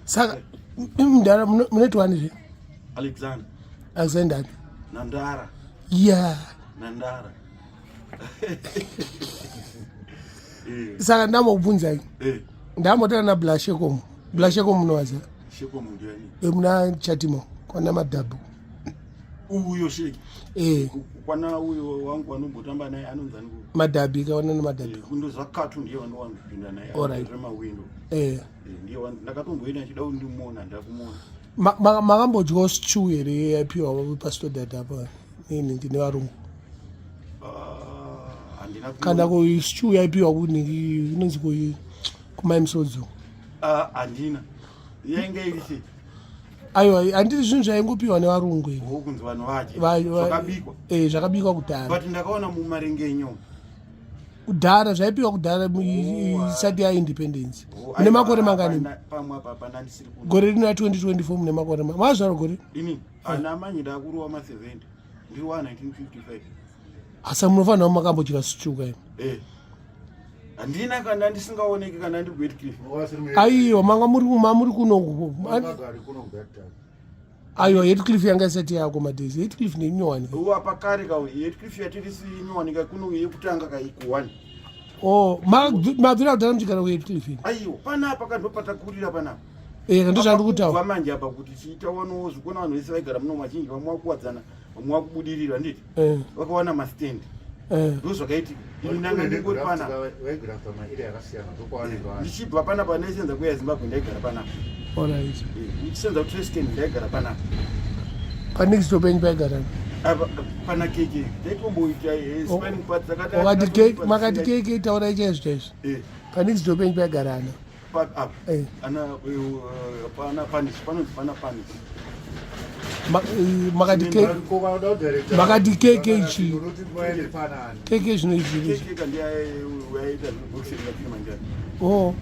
Saka mdara munoitwa ani zve? Alexander. Alexander. Nandara. Yeah. Nandara. Eh. Saka ndambobvunzai. Eh. Ndambotana na Blashekomo. Blashekomo munowaziva? Shekomo ndiani? Eh, muna Chatimo kwana Madhabu. Uyo sheki. Eh. Kwana uyo wangu anombotamba naye anonzi ani? Madhabi kawana na Madhabi. Eh, kundo zvakatu ndiye wandowanzopinda naye. All right. Remawindow. Eh. Eh, ndiye ndakatomboenda ndichida kundimuona ndakumuona. Makambodyawo stew here yaipiwa pastor dad apa nini ndine varungu? Ah, Kana ku stew yaipiwa kuniki inonzi ku kumai musodzo. Ah, handina. Yainge iri sei? Aiwa, handiti zvinhu zvaingopiwa nevarungu ini. Oh, kunzi vanhu vadye. Zvakabikwa. Eh, zvakabikwa kudhara. But ndakaona mumarengenyo. Kudhara zvaipiwa kudhara oh, isati ya independence. Oh, Mune makore mangani? Pamwe apa pana ndisiri kuno. Gore rino ra 2024 mune makore mangani? Mazvaro gore? Ini ana manyi ndakurowa ma 70. Ndiri wa 1955. Asa munofanira makambodya stew kai. Eh. Handina kana ndisingaoneki kana ndiri kuHeathcliff. Aiwa manga muri mamuri kuno. Aiwa Heathcliff yanga isati yako madays. Heathcliff nenyowani. Uwa pakare ka Heathcliff yatiri si nyowani ka kuno yekutanga ka ikuwani. Oh, mabvira kudhara muchigara kuHeathcliff. Aiwa panapa ka ndopatakurira panapa. Eh, ndozvandiri kutaura. Manje apa kuti chiita wanowo zvikuona vanhu vese vaigara muno vazhinji vamwe vakuwadzana vamwe vakubudirira handiti eh. vakawana mastand eh. ndo zvakaitika ini nanga ndingori panapa ndichibva panapa ndaisenza kuya Zimbabwe ndaigara panapa ndichisenza kuTresken ndaigara panapa panext door penyu paigara pana keke taitomboita eh, oh. Makati keke taurai chaizvo chaizvo panext door penyu paigara ana Eh. Ana eh, pana panish panonzi pana panish. Eh, makati ke makati keke chi keke zvinoitika. Keke kandi yaita boxing ya Kilimanjaro. Oh.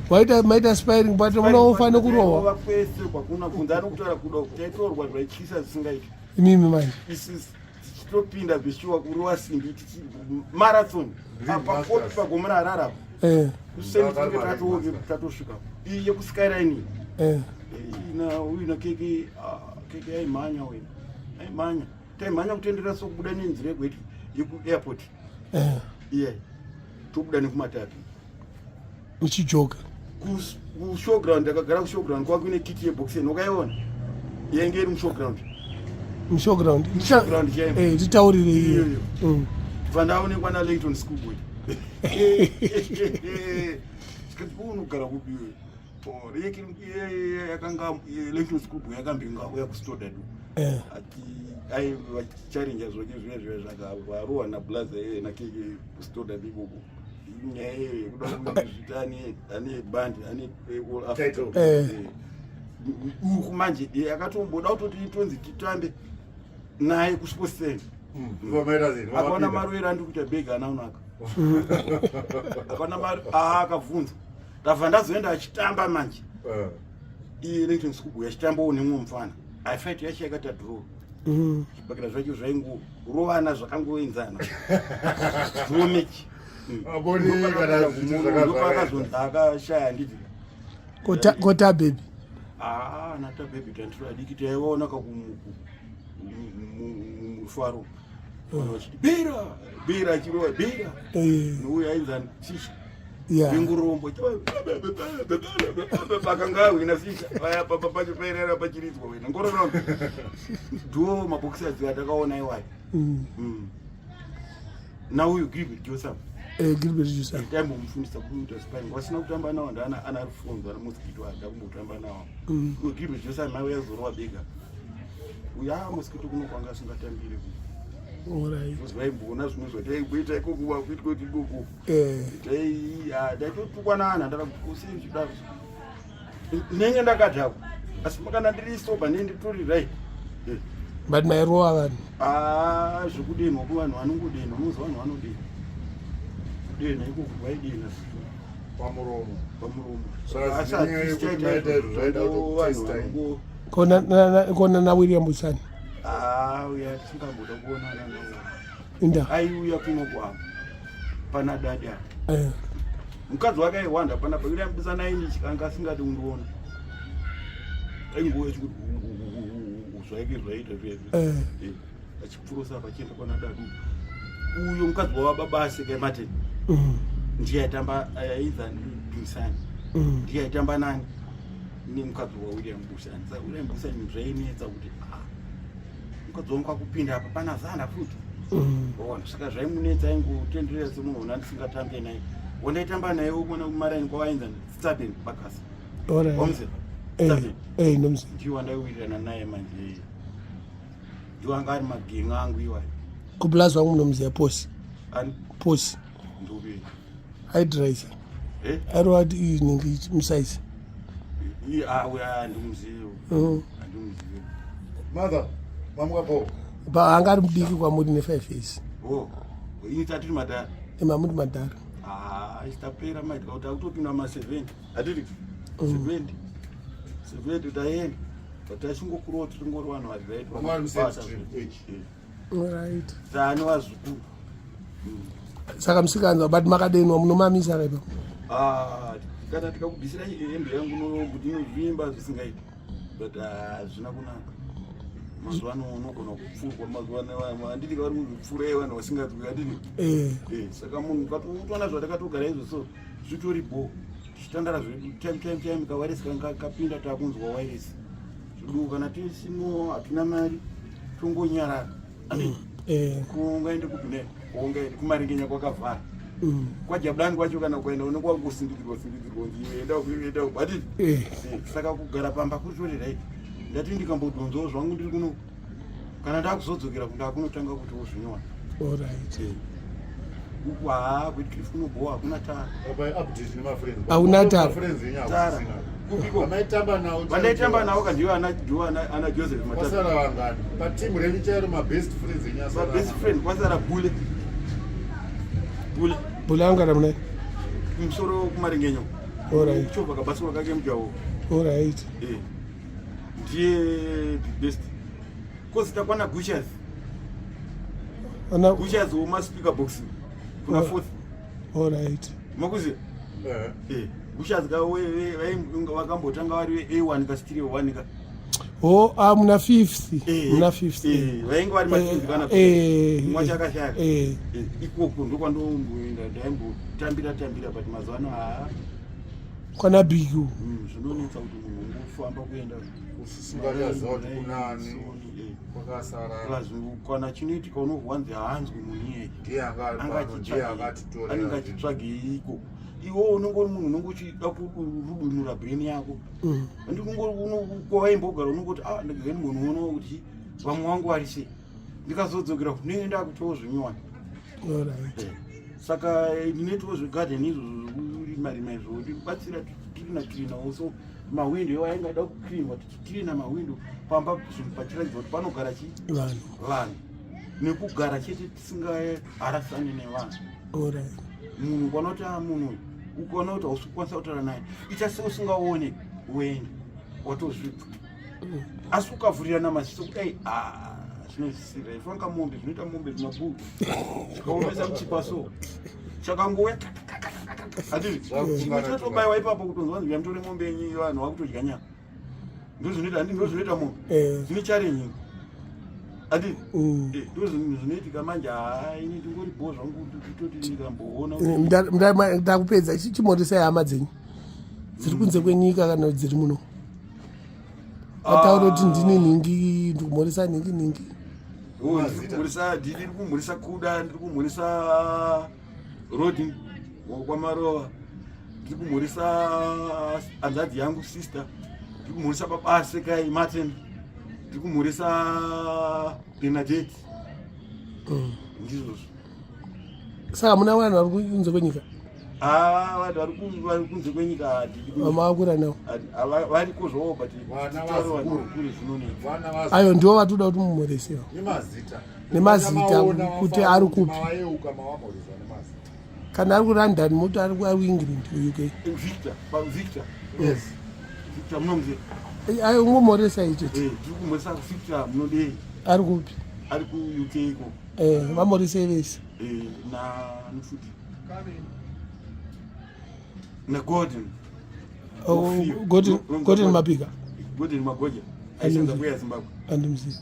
Waita maita spiring but munofanira kurohwa. Kwese kwakuna kunze anokutaura kuda taitorwa zvaityisa zvisingaiti. Imimi manje. Tichitopinda zveshuwa kurova simbi tichi marathon apa kopi pagomo raharare apa eh. kuseni tinenge tatosvika iyi yekuskyline eh. ina uyu na keke ah, keke yaimhanya uyu aimhanya taimhanya kutendera so kubuda nenzira yekueti yekuairport eh. iye tobuda nekumatapi muchijoga kushowground ndakagara kushowground kwanga kuine kiti yeboxen wakaiona yainge iri mushowground mushowground mushowground chaiyo eh titaurire iyoyo mm. bva ndaonekwa naLayton schoolboy tikati unogara kupi iwe yakanga Layton schoolboy yakambinga uya kustodadu eh. aivacharinja zvake zviya zviya zvakavarohwa nablaza iye nakeke kustodadu ikoko nyaya iyoyo yekuda kuzvita ane band ane all Africa eh. eh. uku manje eh, akatomboda kutoti tonzi titambe naye kusports center hmm. akaona marovero andiri kuita bhegi ana unaka akaona mari ah, akabvunza ndabva ndazoenda achitamba manje iye Lincoln School achitambawo nemumwe mufana aifight yacho yakaita draw mm. zvibhakira zvacho zvaingorovana zvakangoenzana draw match ndopakazonzi akashaya handiti kota baby ah, nata baby tandiri adiki taivaona kakumuku mufaro vanhu vachiti bira bira achirova bira eh. nouyo ainzani shisha Yeah. Vengurombo pakanga wina shisha paya papa pacho pairara pachiridzwa wena ngororo ndo mabhokisi adzo atakaona iwayo Mm. Nauyu Gilbert Joseph Eh, Gilbert Joseph. taimbomufundisa kuita sparring vasina kutamba nawo ndaana ana Alfonso ana Mosquito ada kumbotamba nawo Mm. Uyu Gilbert Joseph mai uyazorova bega uyu aa Mosquito kuno kwanga asingatambire Alright. because vaimboona zvimwe zvataigoita ikoko vakuitwa kuti ikoko Eh. ndaitotukwa naana ndakakusei zvidaro ndinenge ndakadhakwa asi kana ndiri sober ndinenge nditori right eh. But mairova vanhu. Ah, zvekudenhwa kuvanhu vanongodenha unoziva vanhu vanodenha kudenha ikoko vaidenha pamuromo pamuromo Saka Asi zinyaya yekuti hatichaita maita izvo zvaida izvo, vanhu kutotesta vanongo- Kona kona na William Busani. Ah, uya tisingamboda kuonana nawo Inda. Aiuya kuno kwavo pana dadi apa Eh. mukadzi wake aiwanda panapa William Busani ainichikanga asingadi kundiona. Ainguva chikuti zvaike zvaita zviya Eh. eh, achipfurosa pachienda kwana dadu uyo mukadzi wababa aseka Martin ndiye aitamba aidha Dumisani ndiye aitamba nani nemukadzi waWilliam Busani. Saka William Busani zvainetsa kuti ah, mukadzi wangu akupinda apa pana zana futi. Ona, saka zvaimunetsa aingotenderera semunhu ona ndisingatambe naye. Wandaitamba naye umwe kumaraini kwavainza Staben Bakasa. Wamze? Staben. Eh, ndomzi. Ndiye wandaiwirirana naye manje. Ndiwo anga ari magenga angu iwayo. Kublazi wangu munomuziya Posi. Ani? Posi. Ndobe. Haidraisa. Eh? Arova iyi nhingi musaizi. Iye awe andimuziyo. Andimuziyo. Mother, mamuka po. Ba anga ari mudiki kwamuri ne 5 years. Oh. Ini tatiri madhara. Ema muri madhara. Ah, isitapera manje kuti akutopinda ma 70. Atiri 70. 70 taenda. But tachingokurawo tiringori vanhu vari right. Vanga vari musame stream, age. Right. Tani vazukuru. Saka musikanzwa but makadenwa munomamisa ka ipapo. Ah, kana tikakubvisira hembe yangu nokuti inovimba zvisingaiti. But ah, hazvina kunaka. Mazuva ano unogona kupfurwa mazuva ano handiti vari kuzvipfurai vanhu vasinganzwi handiti. Eh. Eh, saka munhu ukatoona zvatakatogara izvo so zvitori bho tichitandara zvedu time time time kawairesi kanga kapinda takunzwa wairesi zvidu kana tisino hatina mari tongonyarara handiti Eh. kungaende kupi ne kungaende kumaringenya kwakavhara kwajabulani kwacho kana ukaenda unenge wakusindidzirwa sindidzirwa kunzi iwe enda uku iwe enda uku handiti Eh. Eh, saka kugara pamba kuritori right ndati ndikambodhonzawo zvangu ndiri kuno kana ndakuzodzokera kunda kunotanga kuti wozvinyora All right. uku haa kuitcliff kunobowa hakuna tara By update nema friends. Hauna tara. Friends yenyu Tara. hakusina. Kupiko? Vamaitamba nawo. vandaitamba navo kandiwo ana ndiwo ana ana joseph matata Kwasara vangani? Pa team renyu chairo ma best friends yenyu asara. best friend kwasara bule bule Bule angara muna. kumusoro kumarengenyo All right. chovha kabasura kake mujawo All right. Eh. ndiye the best kozi takwana gushas Ana gushas womaspeaker box kuna Oh. fourth all right. makuziva Eh. Eh, gushas ka vakambotanga vari a1 ka stereo 1 ka Oh, ah muna fifth. Eh, Muna fifth. eh, vainge vari matinzi kana Eh. mumwe chakashaya Eh. Eh, ikoko ndokwandomboenda ndaimbotambira tambira but mazuva ano haa Kwana Bigu. zvinonetsa kuti munhu ungofamba kuenda Usingachaziva kuti kunani. Eh, Kwakasara. plus kana chinoitika unohwanzi haanzwi munhu iyeye Ndiye anga ari pano, ndiye akatitorera. anenge achitsvageiko iwo unenge uri munhu unenge uchida kurudunura brain yako kwawaimbogara unongoti ah ndagani munhu kuti vamwe vangu vari sei ndikazodzokera kunenge ndakutowo zvinyowani All right. saka ndinoitawo zvegadheni izvozvo zvekurimarima izvo ndibatsira kirina kirinawo so mahwindo iwo ainge ada kukirinwa tichikirina mahwindo pamba zvinhu pachiratidza kuti panogara chi Vanhu. vanhu nekugara chete tisingaharasani nevanhu All right. munhu ukaona kuti ah, munhu uyu ukaona kuti hausi kukwanisa kutaura naye ita seusingaone uende watozvibva asi ukavhurirana maziso kudai ah, zvinosisira ifanka mombe zvinoita mombe zvimabhuku zvikaomesa muchipa so chakangouya hatizvi chimwe chinotobaiwa ipapo kutonzwa nzi yamutore mombe yenyu vanhu vakutodya nyama ndozvinoita handi ndozvinoita mombe Eh. zvine challenge handi Mm. Eh, ndozvinhu zvinoitika manje haa ini ndingori bho zvangu kutoti ndikamboona Eh, Ndakupedza chimhoresai hama dzenyu dziri kunze kwenyika kana dziri muno vataura kuti ndini nhingi ndikumhoresa nhingi nhingi Oh, ndiri kumhoresa didi ndiri kumhoresa kuda ndiri kumhoresa rodi kwamarova ndiri kumhoresa hanzvadzi yangu sister ndiri kumhoresa baba sekai martin ndiri kumhoresa bernadette ndizvozvo Saka muna vanhu vari kunze kwenyika? Ah, vanhu vari kunze kwenyika handidi Vamakura navo? Variko zvavo but Vana titaure vanhu vazukuru. vari kure zvinonetsa. Vana vazukuru. Ayo ndiwo vatoda kuti mumhoresewo. Nemazita. Nemazita, Maona kuti mafaro ari kupi. Mavayeuka mavamhoresa nemazita. Kana ari kuLondon moti ari kuEngland kuUK. Victor, Victor. Yes. Victor munomuziva? Ayo ungomhoresa icho. Eh, tiri kumhoresa Victor munodei? Ari kupi? Ari kuUK iko. Eh, vamhoresei vese. Eh, na futi. Na Gordon. Oh, Gordon, Gordon Mabika. Gordon Magoja aisenza kuya Zimbabwe. Andimuzivi.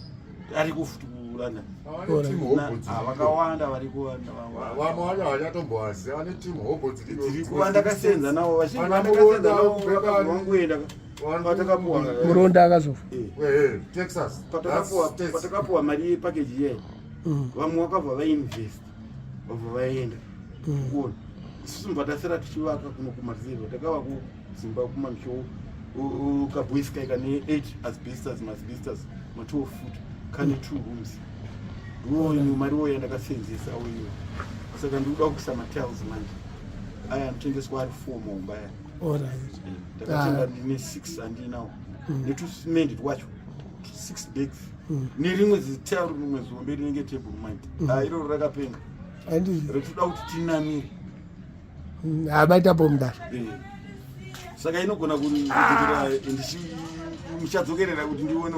Ariko futi kuLondon. Vane team hobho dziriko. Vakawanda variko vamwe. Vamwe vacho havachatombovasiya vane team hobho dziriko. Dziriko vandakasenza navo vazhinji Vana vandakasenza Muronda, navo Kubhekani. vakabva vangoenda patakapuwa Muronda akazofa. Eh, Texas. Patakapuwa That's States. patakapuwa mari yepackage iyeyi vamwe vakabva vainvest vabva vaenda kuona isusu mubva tasara tichivaka kuno kumarizevha takava kudzimba kumamisho kaboys kai kane 8 asbestos maasbestos ma12 foot kane 2 rooms ndiwo imwe mari wo yandakasenzesa uyo saka ndikuda kuisa matiles manje aya anotengeswa ari 4 muhomba aya. Ndakatenga ndine 6 andinawo netusimende twacho 6 bags nerimwe zitaro rimwe zihombe rinenge table manje. Ah, iroro rakapenga. Handiti. Retoda kuti tinamire. Hamaita po mudaro. Saka inogona kudzokera muchadzokerera kuti ndione.